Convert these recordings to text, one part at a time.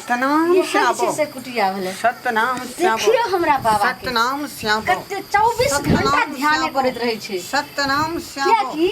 सतनाम इएह जे छै श्यामो से कुटिया भेलै। सतनाम श्यामो। देखियौ हमरा बाबा के। सतनाम श्यामो। कते 24 घंटा ध्याने करैत रहै छै। सतनाम श्यामो। कियाकि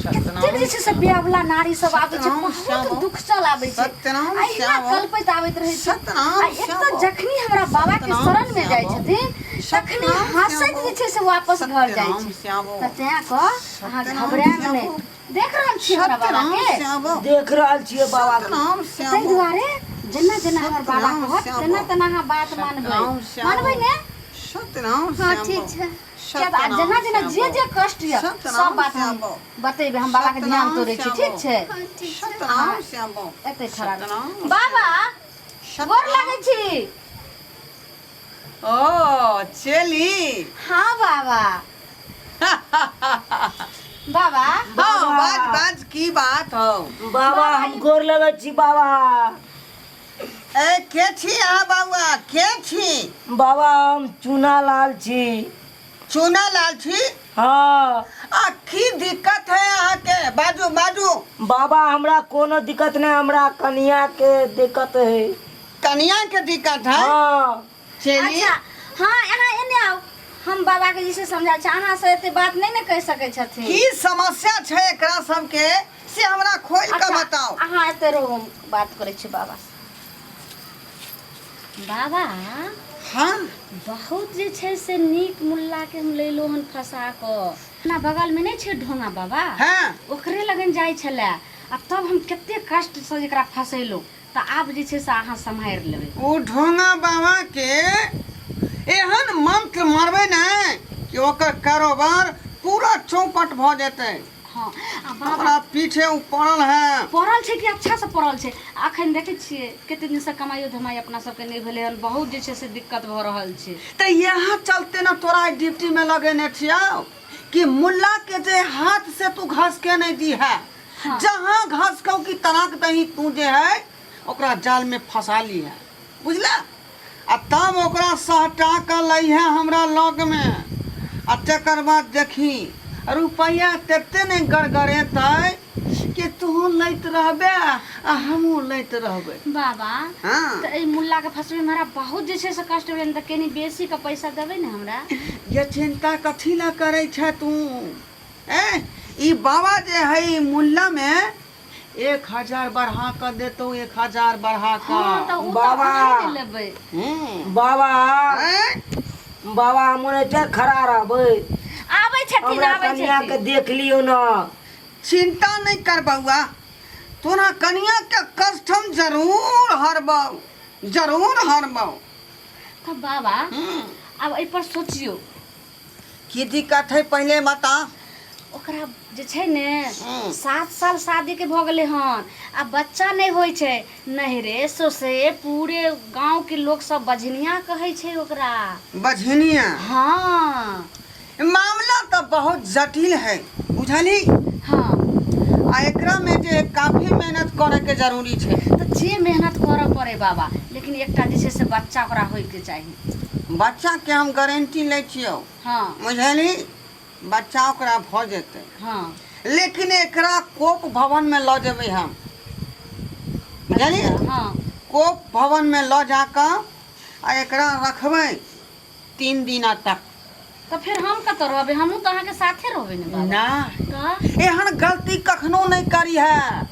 कतेक जे छै से ब्याहवला नारी सब आबै छै, बहुत दुख चल आबै छै, सतनाम अहिना श्यामो। कल्पैत आबैत रहै छै। सतनाम आ एक तऽ श्यामो। जखनी हमरा बाबा के सतनाम शरण मे जाइ श्यामो। छथिन तखनी सतनाम हंसैत श्यामो। जे छै से वापस घर जाइ सतनाम छै। श्यामो। तऽ तें कऽ अहाँ सतनाम घबरायब नहि। श्यामो। देख रहल छियै हमरा बाबा सतनाम के? श्यामो। देख रहल छियै बाबा के। सतनाम ताहि श्यामो। दुआरे जेना जेना हमर बाबा सतनाम कहत श्यामो। तेना तेना अहाँ बात मानबै। सतनाम श्यामो। मानबै ने? सतनाम हाँ, श्यामो। ठीक छै। किया तऽ आ जेना जेना जे जे कष्ट यऽ सब बात हम बतेबै। हम बाबा के ध्यान तोड़ै छी, ठीक छै? हाँ, ठीक छै। सतनाम श्यामो। एते खड़ा रह। सतनाम। बाबा, गोर लागै छी। ओ चली। हाँ बाबा, बाबा। हाँ, बाज बाज, की बात हो? बाबा, हम गोर लगै छी बाबा। ए, के छी अहाँ बाबुआ, के छी? बाबा, हम चूना लाल छी। चूना लाल छी? हाँ। आ की दिक्कत है अहाँके? बाजू बाजू। बाबा, हमरा कोनो दिक्कत नहि, हमरा कनिया के दिक्कत है। कनिया के दिक्कत है? हाँ। चली। अच्छा, हाँ, अहाँ एने आउ, हम बाबा के जे समझा छै, अहाँ से एते बात नहि ने कहि सकै छथिन। की समस्या छै एकरा सबके से हमरा खोल के अच्छा, बताओ। अहाँ एते रहू, हम बात करै छी बाबा से। बाबा। हाँ। बहुत जे छै से नीक मुल्ला के हम लेलहुँ हन फंसा कऽ। अपना बगलमे नहि छै ढोंगा बाबा? हाँ। ओकरे लगन जाइ छलै आ तब हम कते कष्टसँ एकरा फंसेलहुँ, तऽ आब जे छै से अहाँ सम्हारि लेबै। ओ ढोंगा बाबा के एहन मंत्र मारबै ने कि ओकर कारोबार पूरा चौपट भऽ जेतै। हँ, आ बाबा, हमरा पीछे ओ पड़ल है। पड़ल छै कि अच्छा से पड़ल छै। अखन देखै छियै कते दिनसँ कमाइयो धमाइ अपना सबके नहि भेलै हन, बहुत जे छै से दिक्कत भऽ रहल छै। तऽ इएह चलते ने तोरा ड्यूटी में लगेने छियौ कि मुल्ला के जे हाथ से तू घसके नहीं दी है। हाँ। जहाँ घसकौ कि तराक दही, तू जे है ओकरा जाल में फंसा ली है, बुझला? आ तब ओकरा सहटा कऽ लै है हमरा लग में, आ तकर बाद देखी रुपैआ तते ने गड़गड़ेतै कि तू लैत रहबे आ हमहूँ लैत रहबै। बाबा। हाँ। तऽ एहि मुल्ला के फंसबै में हमरा बहुत जे छै से कष्ट भेलै, तऽ कनि बेसी के पैसा देबै ने हमरा? ये चिंता कथी ला करै छै तू? ए, ई बाबा जे है ई मुल्ला में 1000 बढ़ा कऽ देतौ, 1000 बढ़ा कऽ। हाँ, तऽ ओ तऽ बाबा। अहाँ ने लेबै। बाबा। आँय? बाबा, हम ओनाहिते खड़ा रहबै। आबै छथिन। हमरा आबै कनिया के छथिन। देख लियौ ने। चिंता नहीं कर बउआ, तोरा कनिया के कष्ट हम जरूर हरबौ, जरूर हरबौ। तऽ बाबा, आब एहि पर सोचियौ। की दिक्कत है, पहले बता। ओकरा जे छै ने 7 साल शादीके भऽ गेलै हन आ बच्चा नहि होइ छै। नहिरे ससुरे पूरे गाँवके लोक सब बझनिया कहै छै ओकरा। बझनिया? हाँ। मामला तऽ बहुत जटिल है, बुझली? हाँ। आ एकरा में जे काफी मेहनत करे के जरूरी छै। तऽ जे मेहनत करऽ पड़े बाबा, लेकिन एकटा जे छै से बच्चा ओकरा होइके चाही। बच्चा के हम गारंटी लै छियौ। बुझली? बच्चा ओकरा भऽ जेतै। लेकिन एकरा कोप भवन में लऽ जेबै हम, बुझली? कोप भवन में लऽ जाकऽ आ एकरा रखबै 3 दिना तक। तऽ फेर हम कतऽ रहबै? हमहूँ तऽ अहाँके साथे रहबै ने बाबा। ना। तऽ एहन गलती कखनो नहि करी है।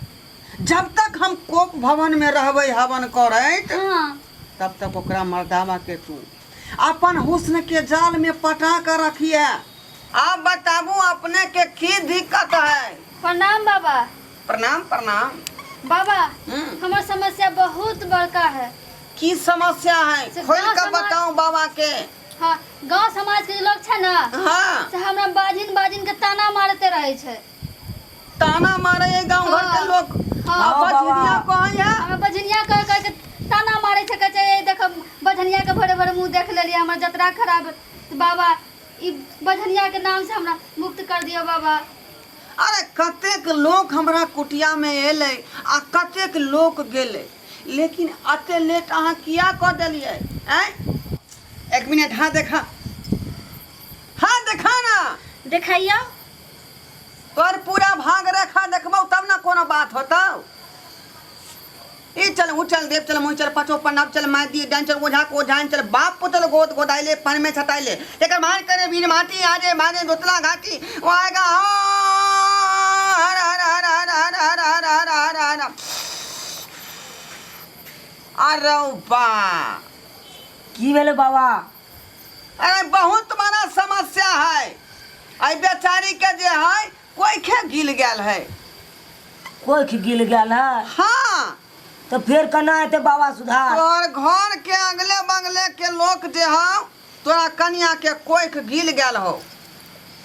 जब तक हम कोप भवन में रहबै हवन करैत, तब तक ओकरा मर्दावा के तू अपन हुस्न के जाल में पटा कर रखिए। आप बताबू, अपने के की दिक्कत है? प्रणाम बाबा। प्रणाम प्रणाम। बाबा, हमर समस्या बहुत बड़का है। की समस्या है? से खोल गाँव के समाज- बताओ बाबा के। हाँ, गांव समाज के जे लोग छै ने, से हमरा बाजिन बाजिन के ताना मारते रहे छै। ताना मारे है गांव घर के लोग? हाँ। आ बझनिया कहै है? हमरा बझनिया कह कह के ताना मारे छै, कहै छै, "ए, देख बझनिया के भरे भरे मुंह देख लेलियै, हमर जतरा खराब। तऽ बाबा, ई बझनिया के नाम से हमरा मुक्त कर दियौ बाबा।" अरे, कतेक लोक हमरा कुटिया में एलै आ कतेक लोक गेलै, लेकिन एते लेट अहाँ किया कऽ देलियै? आँय, एक मिनट। हाँ, देखा, हाँ देखा ना। देखाइयौ। तोर पूरा भाग रेखा देखबौ तब ना कोनो बात होतौ। ई चल ऊ चल देव चल मुँह चल पचो पन्नाब चल माय दिए डाइन चल ओझा को ओझाइन चल बाप पुतल गोद गोदाइले पन में छटाइले एकर मार करे वीर माटी आजे मारे जोतला घाटी वो आएगा हर हर हर हर हर हर हर हर हर हर। अरे बा, की भेलै बाबा? अरे बहुत बड़ा समस्या है। आई बेचारी के जे है कोई गिल गेल है। कोख गिल गेल है? हाँ। तऽ फेर केना हेतै बाबा सुधार? तोहर घर के अगले बगले के लोग जे हौ तोरा कनिया के कोख गिल गेल हो।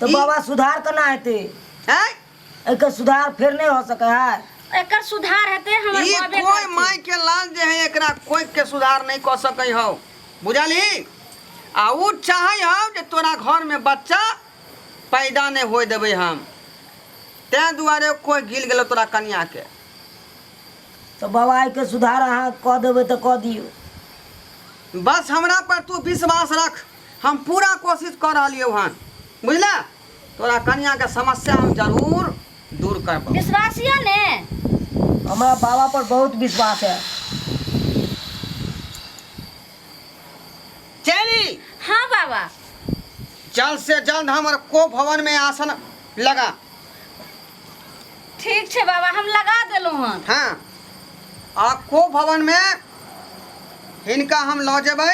तऽ बाबा सुधार केना हेतै? हैं? एहिके सुधार फेर नहि हो सकै है? एकर सुधार हेतै हमर ई बाबे कोई करथिन। माय के लाल जे है एकरा कोख के सुधार नहीं कऽ सकै हौ, बुझलही? आ उ चाहै हौ जे तोरा घर में बच्चा पैदा नहीं होय देबै हम, तें दुआरे कोई गिल गेलो तोरा कनिया के। तऽ बाबा एहिके सुधार अहाँ कऽ देबै तऽ कऽ दियौ। बस हमरा पर तू विश्वास रख, हम पूरा कोशिश कऽ रहलियौ हन, बुझला? तोरा कनिया के समस्या हम जरूर दूर करबौ। विश्वास यऽ ने? हमरा बाबा पर बहुत विश्वास है। चली। हाँ बाबा। जल्द से जल्द हमर को भवन में आसन लगा। ठीक छै बाबा, हम लगा देलहुँ हन। हाँ, आ को भवन में हिनका हम लऽ जेबै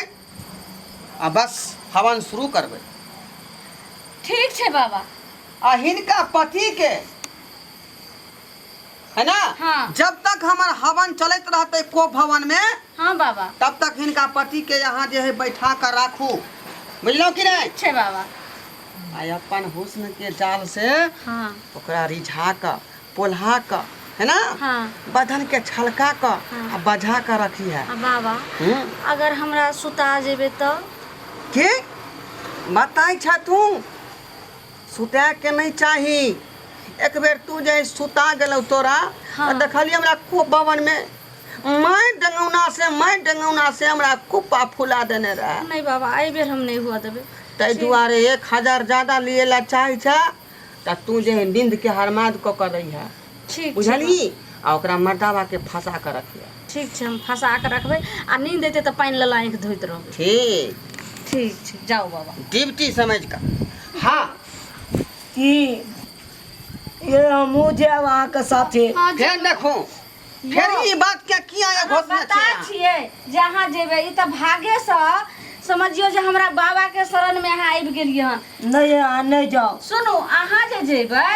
आ बस हवन शुरू करबै। ठीक छै बाबा। आ हिनका पति के है ना, हाँ। जब तक हमर हवन चलैत रहतै को भवन में, हाँ बाबा, तब तक हिनका पति के यहाँ जे है बैठा कर राखू, बुझलहुँ कि नहीं? ठीक छै बाबा। आ अपन हुस्न के जाल से हाँ, ओकरा रिझा कऽ पोल्हा कऽ, है ना, हाँ, बदन के छलका कऽ, हाँ, आ बझा कऽ रखी है। आ बाबा, अगर हमरा सुता जेबै तऽ? की बताइ छ तू? सुतै के नहीं चाही। एक बेर तू जे सुता गेलौ तोरा, हाँ, तऽ देखलियै हमरा खूब भवन में मैं डंगौना से, मैं डंगौना से हमरा कुप्पा फुला देने रहे। नहीं बाबा, एहि बेर हम नहीं हुआ देबै। ताहि दुआरे 1000 ज्यादा लिए ला चाहै छ तऽ तू जे है नींद के हरमाद कऽ कऽ रही है। ठीक छै। बुझलही? आ ओकरा मर्दाबा के फंसा कऽ रखिहे। ठीक छै, हम फंसा कऽ रखबै आ नींद एतै तऽ पानि लऽ आँखि धोइत रहबै। ठीक। ठीक छै, जाउ बाबा। ड्यूटी समझ कऽ। हाँ। की ये हमहूँ जायब अहाँके साथे? हाँ। फेर देखू, फेर ई बात के किया ये अहाँ घोषणा बता छियै? छियै जे अहाँ जेबै, ई तऽ भागेसँ समझियौ जे हमरा बाबाके शरणमे अहाँ आबि गेलियै हन। नहि, अहाँ नहि जाउ। सुनू, अहाँ जे जेबै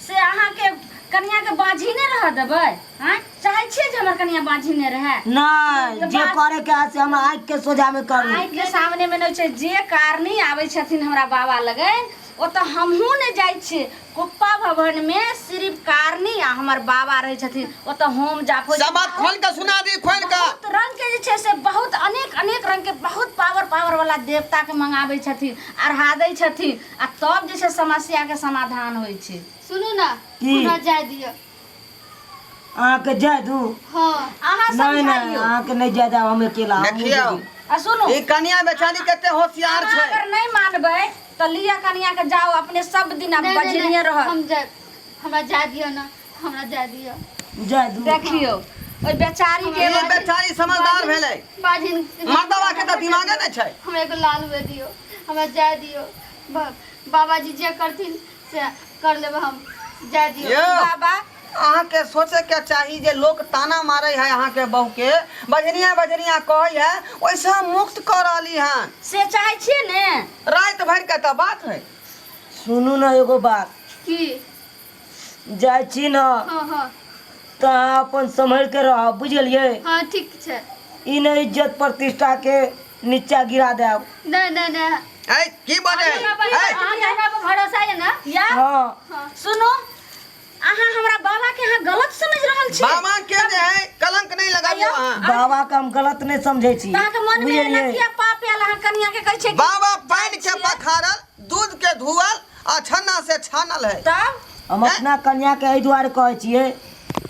से अहाँके कनियाके बाँझी नहि रहऽ देबै? आँय, चाहै छियै जे हमर कनिया बाँझी नहि रहए? नहि, जे करे के है से हमरा आँखि के सोझा में करू। आँखि के सामने मे नहि छै। जे कारणी आबै छथिन हमरा बाबा लगन, ओतऽ हमहूँ नहि जाइ छियै। कुप्पा भवन मे सिर्फ कारणी आ हमर बाबा रहै छथिन। ओतऽ होम जाप होइ छै। सब बात खोल के सुना दी, खोल के। बहुत रंग के जे छै से बहुत अनेक अनेक रंग के बहुत पावर पावर वाला देवता के मंगाबै छथिन, अढ़ा दै छथिन आ तब जे छै समस्या के समाधान होइ छै। सुनू ना। की? हमरा जाय दिअ। अहाँके जाय दू? हाँ। अहाँ नहि नहि, समझाइयौ। अहाँके नहि जाय देब, हम अकेला हमहूँ देखियौ। जेबै। आ सुनू, ई कनिया बेचारी कते होशियार अहाँ छै। अगर नहि मानबै तऽ लिअ कनिया के, जाउ अपने सब दिन आब नहीं, नहीं, बजनिये नहीं, रहत। हम जाय, हमरा जाय दिअ ना, हमरा जाय दिअ। जाय दू। देखियौ ओहि बेचारी के। ई बेचारी समझदार भेलै। बाजिन मर्दवा के तऽ दिमागे नहि छै। हमरा एगो लाल हुए दियौ, हमरा जाय दियौ। बाबाजी जे करथिन से कर लेबै, हम जाय दियौ। यौ बाबा, अहाँके सोचे के चाही जे लोक ताना मारे है अहाँके बहू के, बजनिया बजनिया कहै है, ओहिसँ हम मुक्त कऽ रहली हन। से चाहै छियै ने? राति भरि के तऽ बात है। सुनू ने एगो बात। की? जाइ छी ने? हाँ हाँ। तऽ अहाँ अपन सम्हरि के रहब, बुझलियै? हाँ, ठीक छै। ई नहि इज्जत प्रतिष्ठा के नीचा गिरा देब। नहीं नहीं नहीं। ऐ की बजै ऐ? अहाँके हमरा पर भरोसा यऽ ने? या हाँ। हाँ। सुनू, अहाँ हमरा बाबा के अहाँ गलत समझ रहल छी। बाबा के जे है कलंक नहीं लगाबियौ अहाँ। बाबा के हम गलत नहीं समझै छी। तऽ अहाँके मन में एना बुझलियै? किया पाप आयल? अहाँ कनिया के कहै छियै कि बाबा पानि के पखारल, दूध के धुअल आ छन्ना से छानल है। तब हम अपना कन्या के एहि दुआरे कहै छियै,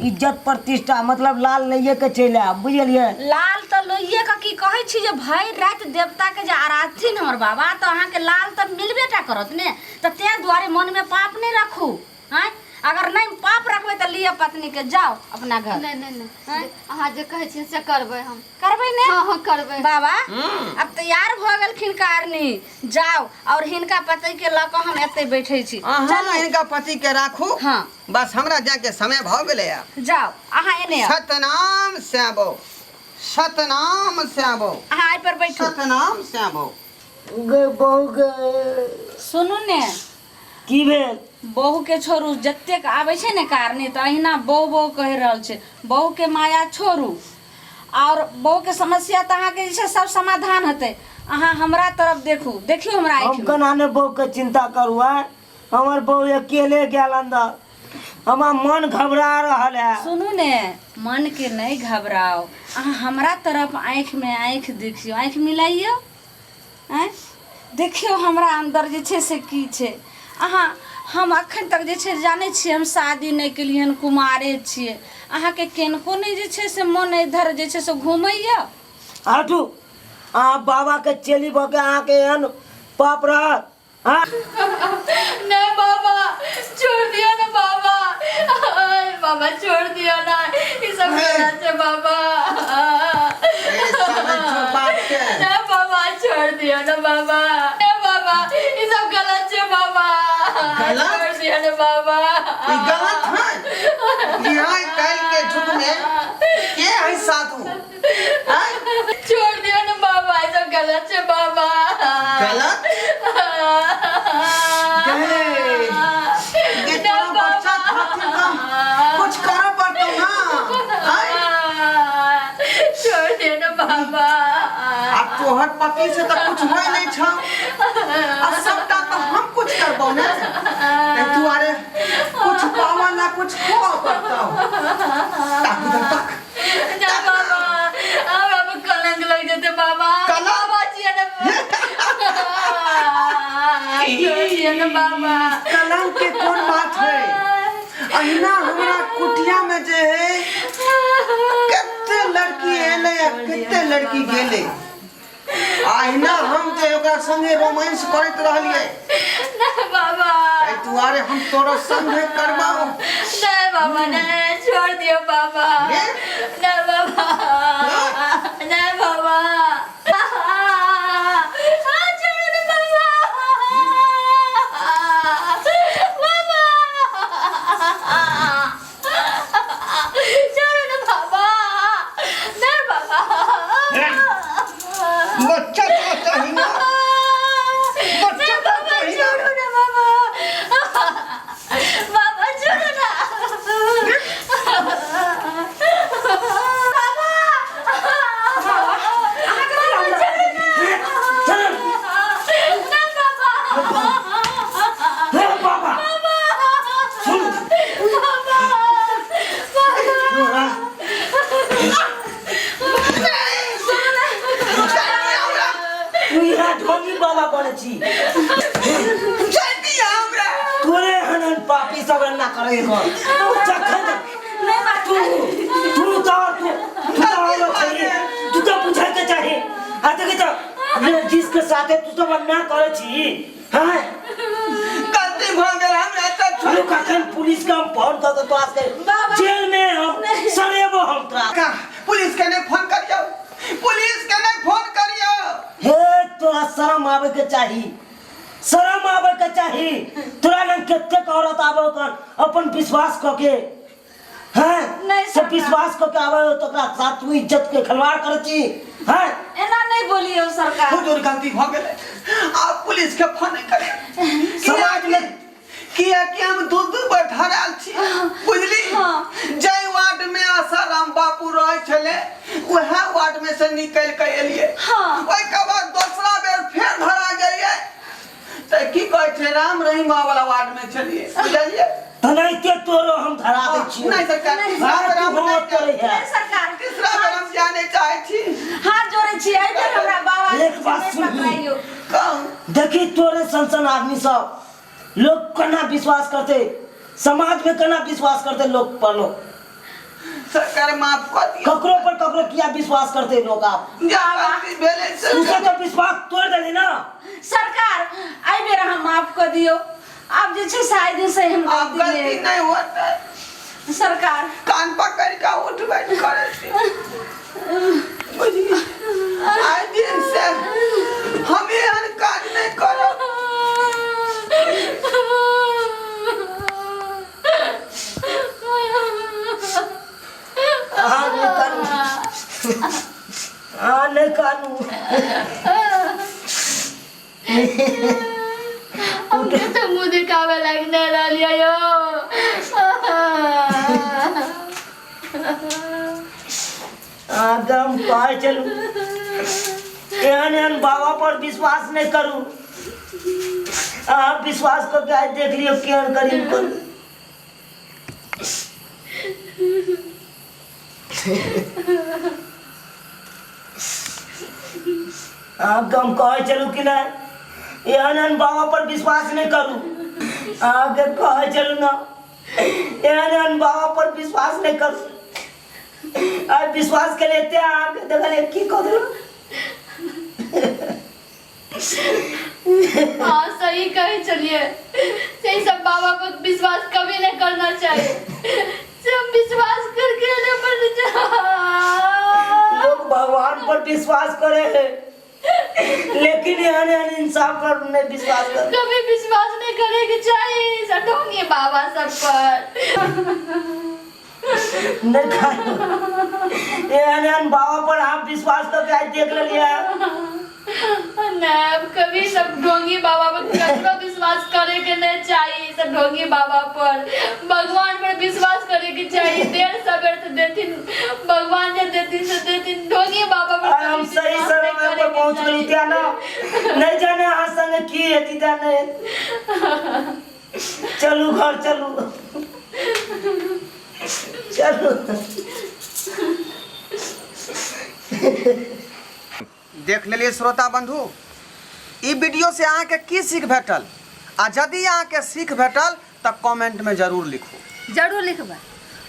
इज्जत प्रतिष्ठा मतलब लाल लैये के चलि आयब, बुझलियै? लाल तऽ लोहिए के की कहै छी जे भरि राति देवता के जे आराधथिन हमर बाबा, तऽ अहाँके लाल तऽ मिलबे टा करत ने। तऽ ताहि दुआरे मनमे पाप नहि राखू। आँय, अगर नहि पाप रखबै तऽ लिअ पत्नी के जाओ अपना घर। नहि नहि नहि, अहाँ जे कहै छियै से करबै हम। करबै ने? हँ हँ, करबै। बाबा, अब तैयार भऽ गेलखिन कारनी, जाओ और हिनका पति के लऽ कऽ हम एते बैठे छी। अहाँ हिनका पति के राखू। हाँ। बस हमरा जाके समय भऽ गेलै आब। जाओ अहाँ एने आउ। सतनाम श्याबो, सतनाम श्याबो। अहाँ एहि पर बैठू। सतनाम श्याबो। गे बहू गे। सुनू ने। की भेल? बहू के छोड़ू, जतेक आबै छै ने कारनी तऽ अहिना बहू बहू कहि रहल छै। बहू के माया छोड़ू और बहू के समस्या तऽ अहाँके जे छै सब समाधान हेतै। अहाँ हमरा तरफ देखू, देखियौ हमरा हम आँखिमे। केना ने बहू के चिंता करू? आय हमर बहू अकेले गेल अंदर, हमर मन घबरा रहल है। सुनू ने, मन के नहीं घबराओ, अहाँ हमरा तरफ आँखिमे आँखि देखियौ, आँखि मिलाइयौ, आँय देखियौ हमरा अन्दर जे छै से की छै। अहाँ हम अखन तक जे छै जानै छियै हम शादी नहि केलियै हन, कुमारे छियै। अहाँके केनको नहि जे छै से मन इधर जे छै से घुमैया? हटू, अहाँ बाबा के चेली भऽ के अहाँके एहन पाप रहत? हाँ? नहीं बाबा, छोड़ दिया ना बाबा। अरे बाबा, छोड़ दिया ना, ये सब गलत है बाबा। ए, समझ जो बात के। नहीं बाबा, छोड़ दिया ना बाबा। नहीं बाबा, ये सब गलत है बाबा। गलत? छोड़ दिया ना बाबा। ई गलत है? यहाँ काल के युग में के है साधु? हैं? छोड़ दिया ना बाबा, ये सब गलत है बाबा। गलत? गए। ये तोरा बच्चा खातिर तो कुछ करे पड़तो ना। हैं? छोड़ दिया ना बाबा। आ तोहर पति से तो कुछ होय नहीं छौ, आ सबटा तो हम कुछ करबो ने। ताहि दुआरे कुछ पावा ला कुछ खोआ पड़तो। ताक उधर ताक। ना बाबा, हमरा पर कलंक लग जेते बाबा। कलंक? बाबा जी ना, छोड़ दिया ना बाबा। कलंक के कोन बात है? अहिना हमरा कुटिया में जे है कते लड़की एलै आ कते लड़की गेलै, आ अहिना हम जे ओकरा संगे रोमांस करैत रहलियै। ना बाबा। एहि दुआरे हम तोरा संगे करबौ। नहीं बाबा, नहीं, छोड़ दियो बाबा। हे? नहीं बाबा, नहीं बाबा, छोड़ो ना बाबा, बाबा छोड़ो ना बाबा, नहीं बाबा। बच्चा तो चाही ना, बच्चा नहीं तो बाबा, चाही ना। छोड़ो ना बाबा, बाबा छोड़ो ना बाबा। चल। ना बाबा। हे बाबा, सुन। बाबा। तोरा तू यहाँ ढोंगी बाबा बने छी? तोरे हनन पापी सब एना करे घर जखन तू तू तो तू तू तो आलो छही, तू तो बुझे के चाही। आ देखे तो लेडीज के साथे तू सब अन्याय करे छी? हैं? गलती भऽ गेल हमरा तऽ छोड़। रुक, अखन पुलिस के हम फोन कऽ के तोरा के बाबा। जेल में हम सरेबो हम तोरा। का पुलिस के नहीं फोन करियो, पुलिस के नहीं फोन करियो। हे, तोरा शरम आवे के चाही, शरम आवे के चाही। तोरा लग कतेक औरत आवे कर अपन विश्वास कऽ के, हैं? नहीं से सरकार। विश्वास कऽ के आवे तो ओकरा साथ तू इज्जत के खिलवाड़ करै छी, हैं? एना नहीं बोलियो सरकार। हुजूर, गलती भऽ गेलै, आब पुलिस के फोन नहीं करियो। समाज में किया कि हम दू दू बेर धरायल छी, बुझली? हाँ। जाहि वार्ड में आसाराम बापू रहै छलै, वएह वार्ड में से निकलि के एलियै। हाँ। ओहिके बाद दोसरा बेर फेर धरा जाइए तऽ की कहै छै, राम रहीम वाला वार्ड में छलियै, बुझलियै? तेनाहिते तोरो हम धरा दै छियौ। नहीं सरकार, तीसरा बेर हम तू नहि बहुत करै है। नहीं सरकार, तीसरा बेर हम जाय नहि चाहै छी। हाथ जोड़े छी, एहि बेर हमरा बाबा एक बात नहि सुनही। पकड़ाइयो। कहू। देखी, तोरे सन सन आदमी सब लोग केना विश्वास करते समाज में, केना विश्वास करते लोग पर? लोग सरकार, माफ कऽ दियौ। ककरो पर ककरो किया विश्वास करते लोग आप? जे गलती भेलै से तू सब तो विश्वास तोड़ देली ना। सरकार, एहि बेर अहाँ माफ कऽ दियौ। आब जे छै से आइ दिन से एहन आब गलती गलती नहि नहि होतै सरकार कान पकड़ के उठ बैठ करै छी बुझली आइ दिन से हम एहन काज नहि करब अहाँ नहि कानू अहाँ नहि कानू हमके तो मुंह दिखावे लायक नहीं रहलियै यो अहाँके हम कहै छलहुँ एहन एहन बाबा पर विश्वास नहि करू अहाँ विश्वास कऽ के आइ देख लियौ केहन गरीब करू अहाँके हम कहै छलहुँ कि नहि एहन एहन बाबा पर विश्वास नहि करू अहाँके कहै छलहुँ ने एहन एहन बाबा पर विश्वास नहि करू आइ विश्वास के लिए अहाँके देखलियै की कऽ देलहुँ हाँ सही कहे चलिए सही सब बाबा पर विश्वास कभी नहीं करना चाहिए से हम विश्वास करके ना पर लोग भगवान पर विश्वास करे है लेकिन एहन एहन इंसान पर नहीं विश्वास कर कभी विश्वास नहीं करे के चाहिए सब ढोंगी बाबा सब पर नहीं खाए एहन एहन बाबा पर आप विश्वास करके आज देख लिया नहीं अब कभी सब ढोंगी बाबा पर ककरो विश्वास करे के नहीं चाहिए सब ढोंगी बाबा पर भगवान पर विश्वास करे के चाहिए देर सवेर तो देथिन भगवान जे देथिन से देथिन ढोंगी बाबा पर आइ हम कभी सही विश्वास समय नहीं पर करे के पहुंच गेलहुँ चाहिए। त्या ना नहीं जाने अहाँ संगे की हेती त्या नहीं चलू घर चलू चलू देख लेलिए श्रोता बंधु ई वीडियो से अहाँके की सीख भेटल आ यदि अहाँके सीख भेटल तऽ कमेंटमे जरूर लिखू जरूर लिखबै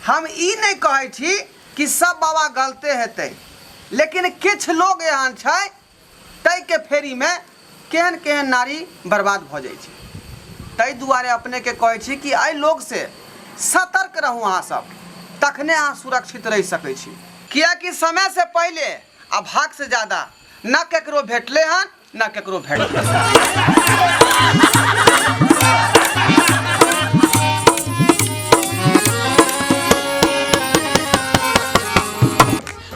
हम ई नहि कहै छी कि सब बाबा गलते हेतै लेकिन किछु लोग एहन छै ताहिके फेरीमे केहन केहन नारी बर्बाद भऽ जाइ छै ताहि दुआरे अपनेके कहै छी कि एहि लोकसँ सतर्क रहू अहाँसभ तखने अहाँ सुरक्षित रहि सकै छी किएकि समयसँ पहिले आ भागसँ ज्यादा न ककरो भेटलै हन न ककरो भेटलै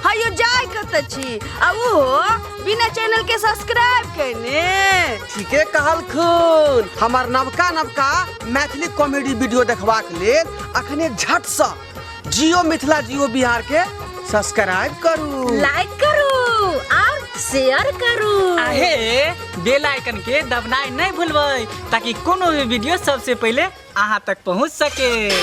हयो जाय कतऽ छी आ ओहो बिना चैनल के सब्सक्राइब केने ठीके कहलखुन हमर नवका नवका मैथिली कॉमेडी वीडियो देखबाक लेल अखने झटसँ जियो मिथिला जियो बिहार के सब्सक्राइब करू लाइक करू और शेयर करू आहे बेल आइकन के दबनाइ नहि भूलबै ताकि कोनो भी वीडियो सबसे पहिले अहाँ तक पहुँच सके।